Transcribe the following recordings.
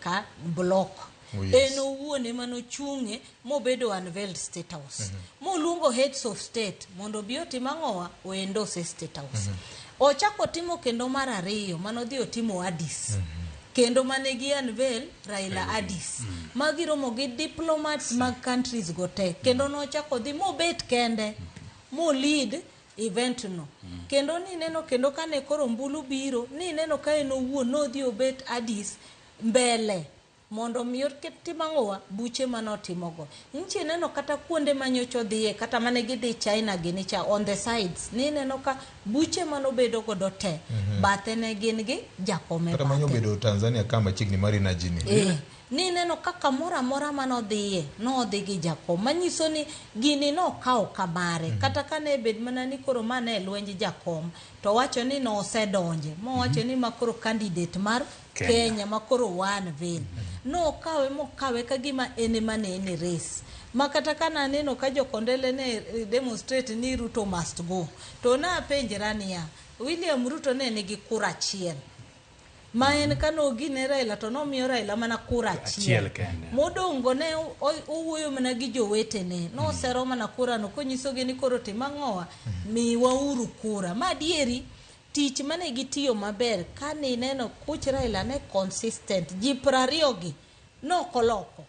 ka block. Oh, yes. En owuon ema nochung'e mobedo unveiled State House. Moluongo heads of state mondo obi otim ang'owa o endorse State House. Ochako otimo kendo mar ariyo manodhi otimo Addis. Kendo mane gi unveil Raila Addis. Magiromo gi diplomats mag countries go te. Kendo nochako dhi mobet kende mo lead event no. Kendo nineno kendo kane koro ombulu biro, nineno ka en owuon nodhi obet Addis mbele mondo mi otim ang'owa buche manotimogo. Nyiche neno kata kuonde manyocha odhiye kata mane gidhi China gini cha on the sides nineno ka buche manobedo godo te bathe ne gin gi Jakom e Kata manyo bathe. bedo Tanzania ka machiegni mar energy ni. Nineno ka kamoro amora manodhiye nodhi gi Jakom manyiso ni gini nokawo kamare. Kata kane bed mana ni koro ma ne lwenj Jakom to wacho ni nosedonje mowacho ni ma koro candidate mar Kenya. Kenya ma koro one veil. Nokawe mokawe ka gima en ema ne en e race. Ma kata ka naneno ka jokondele ne demonstrate ni Ruto must go. To napenjra niya, William Ruto ne nigi kura achiel. Ma en ka nogine Raila to nomiyo Raila mana kura achiel. Achiel kende. Modong' go ne owuoyo mana gi jowetene. Nosero mana kura no konyisogi ni koro tim ang'owa, miwauru kura. Ma adieri tich mane gitiyo maber kane ineno kuch Raila ne consistent. Ji 20 gi nokoloko.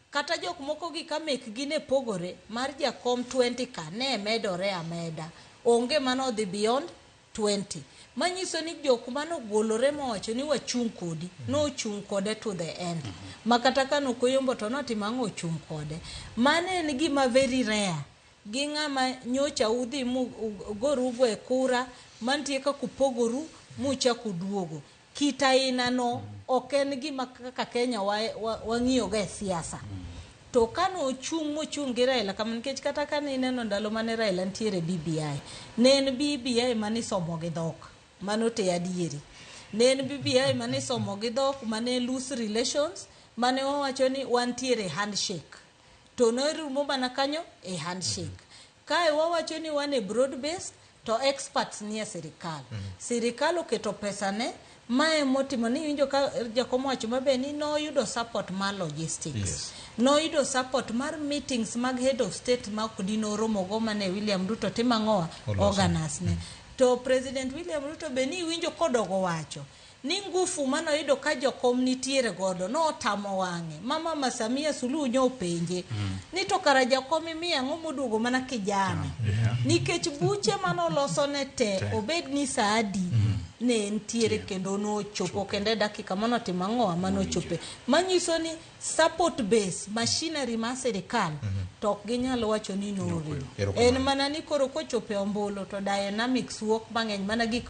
Kata jok moko gi ka mekgi ne pogore mar Jakom 20 ka ne medore ameda. Onge manodhi beyond 20. Manyiso ni jok manogolore mowacho ni wachung' kodi, nochung' kode to the end. Ma kata ka nokoyombo to notimo ang'o ochung' kode. Mano en gima very rare. Gi ng'ama nyocha udhi mugorugo e kura mantie kaka upogoru muchak uduogo. Kit aina no ok en gima kaka Kenya wang'iyogo e siasa. To kane ochung' mochung' gi Raila kama nikech kata kane ineno ndalo mane Raila nitiere BBI, ne en BBI mane isomo gi dhok. Mano te adieri. Ne en BBI mane isomo gi dhok, mane loose relations, mane wawacho ni wantiere handshake. To norumo mana kanyo e handshake. Kae wawacho ni wan e broad based to experts nie sirikal. Sirikal oketo pesa ne mae motimo ni winjo ka Jakom wacho maber ni noyudo support mar logistics. Yes. Noyudo support mar meetings mag head of state ma ok dinoromo go mane William Ruto timo ang'owa organize ne. To President William Ruto be ni winjo kodogo wacho ni ngufu manoyudo ka jokom nitiere godo notamo wang'e ma Mama Samia Suluhu nyopenje ni to kara jakom imiyo ang'o moduogo mana kijana. Nikech buche manoloso ne te obed ni saa adi ne entiere kendo nochopo kendo e dakika manotimo ang'owa manochope. Manyiso ni support base machinery mar sirikal to ok ginyal wacho ni norem. En mana ni koro kochopo e ombulu to dynamics wuok mang'eny mana gik